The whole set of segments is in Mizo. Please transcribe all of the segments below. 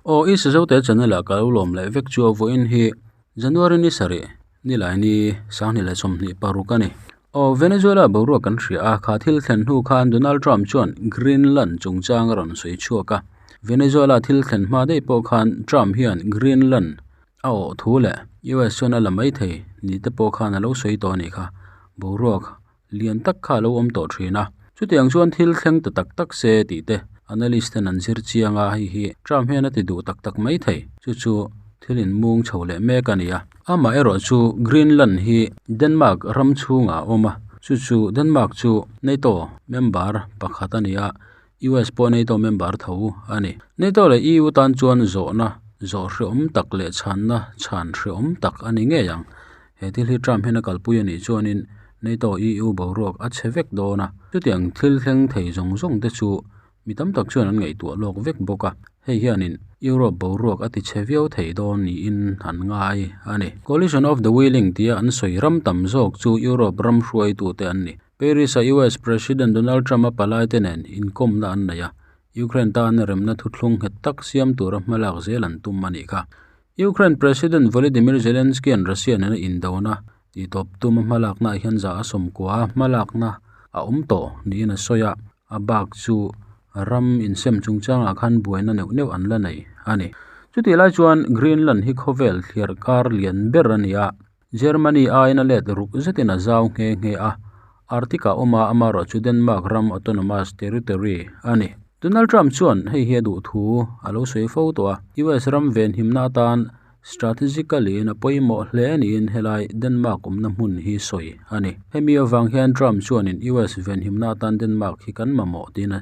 Aw i Sazote channel ah ka lo lawm leh vek chu a vawiin hi January ni sarih nilai ni sanghnih leh 26 a ni. Aw Venezuela boruak kan hria a, kha thil thlen hnu khan Donald Trump chuan Greenland chungchang a rawn sawi chhuak a. Venezuela thil thlen hma daih pawh khan Trump hian Greenland a awh thu leh US chuan a la mai thei ni te pawh khan a lo sawi tawh a nih kha. Boruak lian tak kha a lo awm tawh thin a. Chutiang chuan thil thleng ta tak tak se tih te analyst ten an zir chiang a, hei hi Trump hian a ti duh tak tak mai thei. Chu chu thil inmung chho leh mek a ni a. Amaherawh chu Greenland hi Denmark ram chhungah a awm a, chu chu Denmark chu NATO member pakhat a ni a, US pawh NATO member tho a ni. NATO leh EU tan chuan zawhna zawh hrehawm tak leh chhanna chhan hrehawm tak a ni ngei ang. He thil hi Trump hian a kalpui a nih chuanin NATO EU boruak a chhe vek dawn a, chutiang thil thleng thei zawng zawng te chu mi tam tak chuan an ngaihtuah lawk vek bawk a, hei hianin Europe boruak a ti chhe viau thei dawn niin an ngai a ni. Coalition of the Willing tia an sawi ram tam zawk chu Europe ram hruaitute an ni. Paris-a US President Donald Trump-a palaite nen inkawmna an nei a, Ukraine tan remna thuthlung nghet tak siam tura hmalak zel an tum a nih kha. Ukraine President Volodymyr Zelensky-a'n Russia nena indona tihtawp tuma hmalaknaah hian za a sawmkua a, hmalakna a awm tawh niin a sawi a, a bak chu ram insem chungchangah khan buaina neuh neuh an la nei a ni. Chutih lai chuan Greenland hi khawvel thliar kar lian ber a ni a, Germany aiin a let ruk zetin a zau nghe nghe a, Arctic-ah awm a, amaherawhchu Denmark ram autonomous territory a ni. Donald Trump chuan hei hi a duh thu a lo sawi fo tawh a, US ram venhimna atan strategically in a pawimawh hle niin helai Denmark awmna hmun hi sawi a ni. Hemi avang hian Trump chuanin US venhimna atan Denmark hi kan mamawh tiin a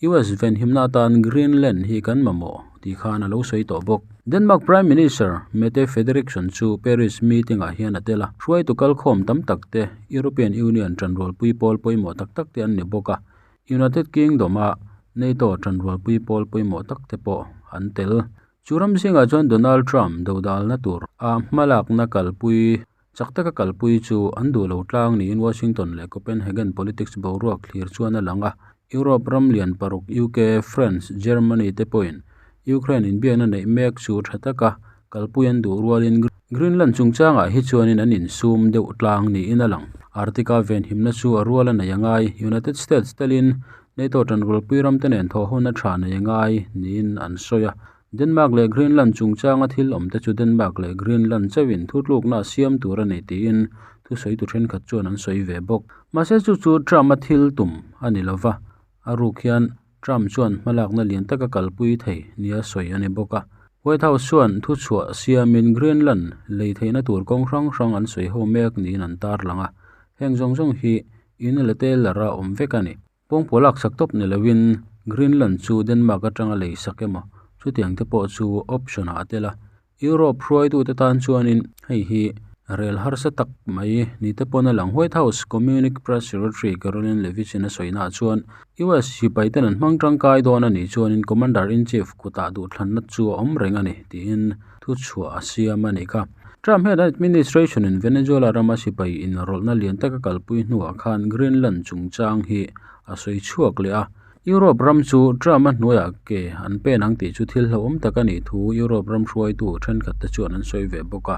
US venhimna atan Greenland hi kan mamawh tih khan a lo sawi tawh bawk. Denmark Prime Minister Mette Frederiksen chu Paris meeting ah hian a tel a, hruaitu kalkhawm tam tak te European Union tanrualpui pawl pawimawh tak tak te an ni bawk a, United Kingdom-a NATO tanrualpui pawl pawimawh tak te pawh an tel. Chu ram zingah chuan Donald Trump dodalna tur a hmalakna kalpui chak taka kalpui chu an duh lo tlang niin Washington leh Copenhagen politics boruak thlir chuan a lang a. Europe ram lian paruk UK, France, Germany te pawhin Ukraine inbiakna neih mek chu tha taka kalpui an duh rualin Greenland chungchangah hi chuanin an insum deuh tlang niin a lang. Arctic-a venhimna chu a rual a nei a ngai. United States telin NATO tanrualpui ramte nen thawhhawna tha nei a ngai niin an sawi a. Denmark leh Greenland chungchanga thil awmte chu Denmark leh Greenland chauhin thutlukna a siam tur a ni tiin thusawitu thenkhat chuan an sawi ve bawk. Mahse chu chu Trump-a thil tum a ni lova, a ruk hian Trump chuan hmalakna lian taka kalpui thei nia sawi a ni bawk a. White House chuan thuchhuah siamin Greenland lei theihna tur kawng hrang hrang an sawi ho mek niin an tarlang a, heng zawng zawng hi Unilateral-a awm vek a ni. Pawngpaw laksak tawp ni loin Greenland chu Denmark atanga lei sak emaw chutiang te pawh chu option-ah a tel a. Europe hruaitute tan chuanin hei hi rel harsa tak mai ni te pawn a lang. White House Communique Press Secretary Karoline Leavitt-in a sawinaah chuan US sipaiten an hmang tangkai dawn a nih chuanin Commander-in-Chief kutah duhthlanna chu a awm reng a ni tiin thuchhuah a siam a nih kha. Trump hian administration-in Venezuela rama sipai inrawlhna lian taka kalpui hnuah khan Greenland chungchang hi a sawi chhuak leh a. Europe ram chu Trump-a hnuaiah ke an pen ang tih chu thil hlauhawm tak a nih thu Europe ram hruaitu thenkhatte chuan an sawi ve bawk a.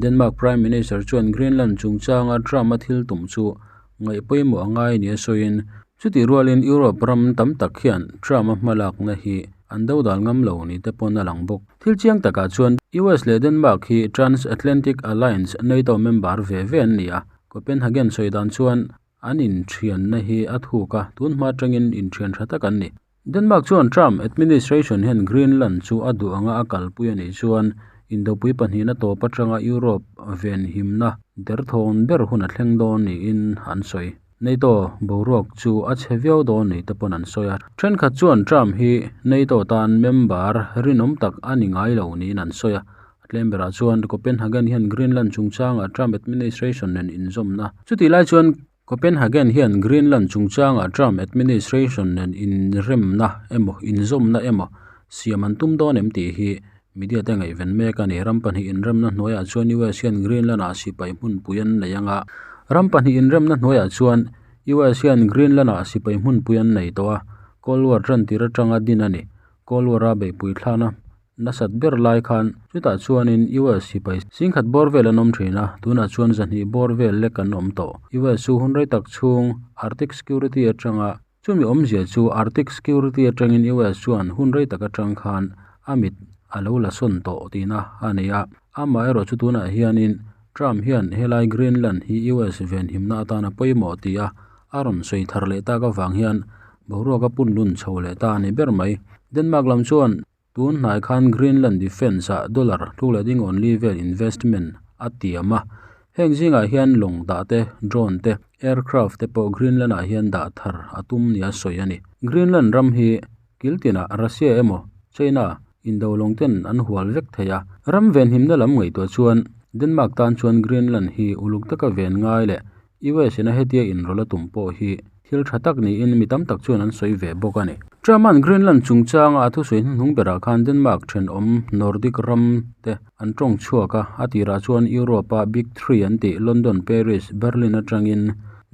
Denmark Prime Minister chuan Greenland chungchanga Trump-a thil tum chu ngaih pawimawh a ngai nia sawiin, chutih rualin Europe ram tam tak hian Trump-a hmalakna hi an dodal ngam lo ni te pawn a lang bawk. Thil chiang takah chuan US leh Denmark hi Transatlantic Alliance NATO member ve ve an ni a, Copenhagen sawi dan chuan An inthianna hi a thuk a, tun hma atangin inthian tha tak an ni. Denmark chuan Trump administration hian Greenland chu a duh anga a kalpui a nih chuan Indopui pahnihna tawp atanga Europe venhimna derthawn ber hun a thleng dawn niin an sawi. NATO boruak chu a chhe viau dawn ni te pawn an sawi a. Thenkhat chuan Trump hi NATO tan member rinawm tak a ni ngai lo niin an sawi a. A tlem berah chuan Copenhagen hian Greenland chungchangah Trump administration nen inzawmna. Chutih lai chuan Copenhagen hian Greenland chungchangah Trump administration nen inremna emaw inzawmna emaw siam an tum dawn em tih hi media te ngaihven mek a ni. Ram pahnih inremna hnuaiah chuan US hian Greenland ah sipai hmunpui an nei anga, ram pahnih inremna hnuaiah chuan US hian Greenland ah sipai hmunpui an nei tawh a, Cold War tan tir atanga din a ni. Cold War a beihpui thlana. nasat ber lai khan chutah chuanin US sipai singkhat bawr vel an awm thin a tunah chuan zahnih bawr vel lek an awm tawh US chu hun rei tak chhung arctic security atanga chumi awmzia chu arctic security atangin US chuan hun rei tak atang khan a mit a lo la sawn tawh tihna a ni a amaherawh chu tunah hianin Trump hian helai Greenland hi US venhimna atana pawimawh ti a a rawn sawi thar leh tak avang hian boruak a pun lun chho leh ta a ni ber mai Denmark lam chuan tun hnai khan Greenland defence ah dollar tluk leh ding only vel investment a tiam a heng zingah hian lawng dah te drone te aircraft te pawh Greenland ah hian dah thar a tum ni a sawi a ni Greenland ram hi kiltinah Russia emaw China indo lawng ten an hual vek thei a ram venhimna lam ngaihtuah chuan Denmark tan chuan Greenland hi uluk taka ven ngai leh US in a hetia inrawlh a tum pawh hi thil tha tak niin mi tam tak chuan an sawi ve bawk a ni. Truman Greenland chungchanga a thusawi hnuhnung berah khan Denmark thenawm Nordic ram te an tawng chhuak a a tirah chuan Europe a Big Three an tih London, Paris, Berlin atangin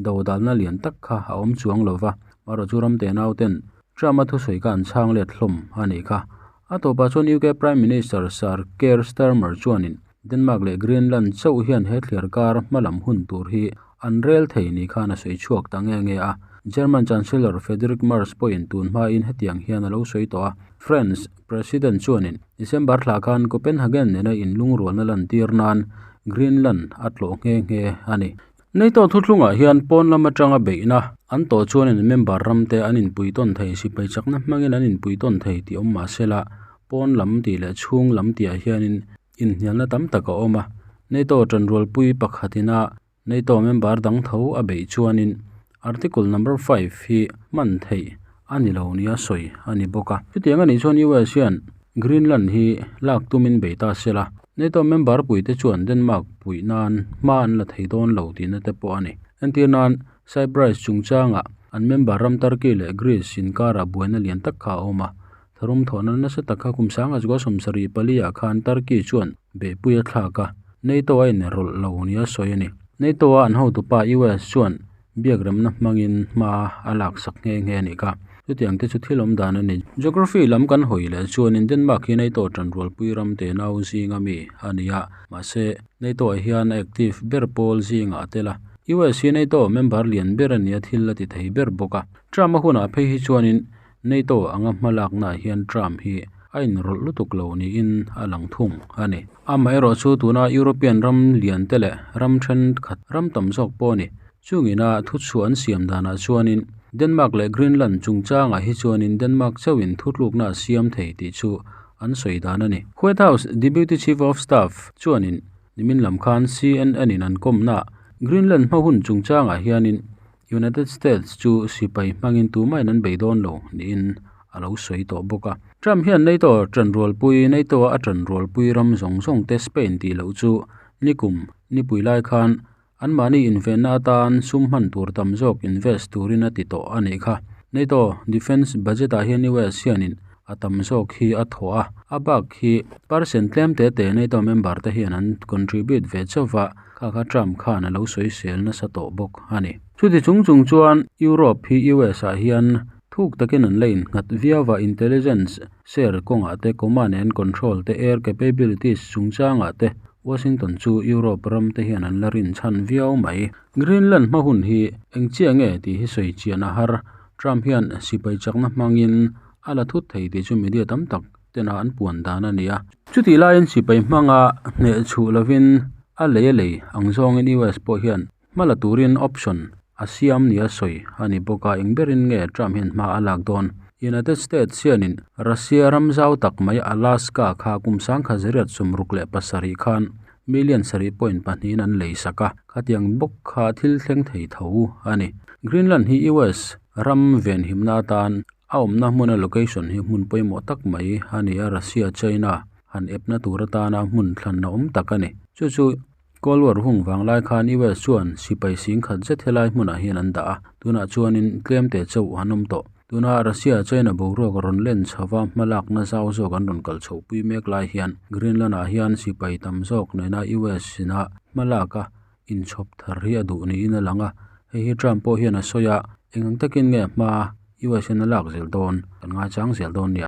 do dalna lian tak kha a awm chuang lova marawh chu ram te nau ten Trump a thusawi kha an chhang let hlawm a ni kha. A tawpah chuan UK Prime Minister Sir Keir Starmer chuanin Denmark leh Greenland chauh hian he thliar kar hmalam hun tur hi an rel thei ni khan a sawi chhuak ta nge nge a. German Chancellor Friedrich Merz pawhin tun hmain hetiang hian a lo sawi tawh a. France President chuanin December thla khan Copenhagen nena inlungrualna lan tir nan Greenland a tlawh nghe nghe a ni. NATO thuthlungah hian pawn lam atanga beihna an tawh chuanin member ram te an inpui tawn thei sipai chakna hmangin an inpui tawn thei tih awm mahsela pawn lam tih leh chhung lam tihah hianin inhnialna tam tak a awm a. NATO tanrualpui pakhatina NATO member dang tho a beih chuanin article number 5 hi hman theih a ni lo nia sawi a ni bawk a. Chutiang a nih chuan US hian Greenland hi lak tumin bei ta sela. NATO member puite chuan Denmark puih nan hma an la thei dawn lo tihna te pawh a ni. Entir nan Cyprus chungchanga an member ram Turkey leh Greece inkara buaina lian tak kha a awm a. Tharum thawhna nasa tak kha kum sanga chuka 74 ah khan Turkey chuan beihpui a thlak a. NATO a inrawlh lo nia sawi a ni. NATO a an hotupa US chuan biak remna hmangin hma a lak sak nghe nghe a ni kha. Chutiang te chu thil awm dan a ni. Geography lam kan hawi leh chuanin Denmark hi NATO tanrualpui ram te nau zinga mi a ni a. Mahse NATO ah hian a active ber pawl zingah a tel a. US hi NATO member lian ber a ni a thil a ti thei ber bawk a. Trump a hunah phei hi chuanin NATO anga hmalakna ah hian Trump hi a inrawlh lutuk lo niin a lang thung a ni. Amaherawh chu tuna European ram lian te leh ram thenkhat ram tam zawk pawh a ni. Chungina thuchhuah an siam danah chuanin Denmark leh Greenland chungchangah hi chuanin Denmark chauhin thutlukna a siam thei tih chu an sawi dan a ni. White House Deputy Chief of Staff chuanin nimin lam khan CNN in an kawmna Greenland hma hun chungchangah hianin United States chu sipai hmangin tumahin an bei dawn lo niin a lo sawi tawh bawk a. Trump hian NATO tanrualpui NATO a tanrualpui ram zawng zawng te Spain tih loh chu nikum nipui lai khan an mahni invenna atan sum hman tur tam zawk invest turin a ti tawh a nih kha. NATO defense budget ah hian US hianin a tam zawk hi a thaw a. A bak hi percent tlem te te NATO member te hian an contribute ve chauha kha kha Trump khan a lo sawi sel nasa tawh bawk a ni. Chuti chung chung chuan Europe hi US ah hian thuk takin an la innghat viawa intelligence share kawngah te command and control te air capabilities chungchangah te Washington chu Europe ram te hian an la rin chhan viau mai. Greenland hma hun hi eng chiah nge tih hi sawi chian a har. Trump hian sipai chakna hmangin a la thut thei tih chu media tam tak tena an puan dan a ni a. Chuti laiin sipai hmanga hneh chhuh lovin a lei a lei ang zawngin US pawh hian hma la turin option a siam nia sawi a ni bawk a. Eng berin nge Trump hian hma a lak dawn. United States hianin Russia ram zau tak mai Alaska kha kum 1967 khan million 7.2 an lei sak a. Khatiang bawk kha thil thleng thei tho a ni. Greenland hi US ram venhimna atan a awmna hmuna location hi hmun pawimawh tak mai a ni a. Russia, China han epna tur atana hmun thlan a awm tak a ni. Chu chu Cold War hung wanglai khan US chuan sipai singkhat zet helai hmunah hian an dah a. Tunah chuanin tlem te chauh an awm tawh. Tuna Russia, China boruak rawn len chhowa hmalakna zau zawk an rawn kal chho pui mek lai hian Greenland ah hian sipai tam zawk nena US ina hmalak a inchhawp thar hi a duh niin a lang a. Hei hi Trump pawh hian a sawi a, engang takin nge hma US in a lak zel dawn kan ngai chang zel dawn nia.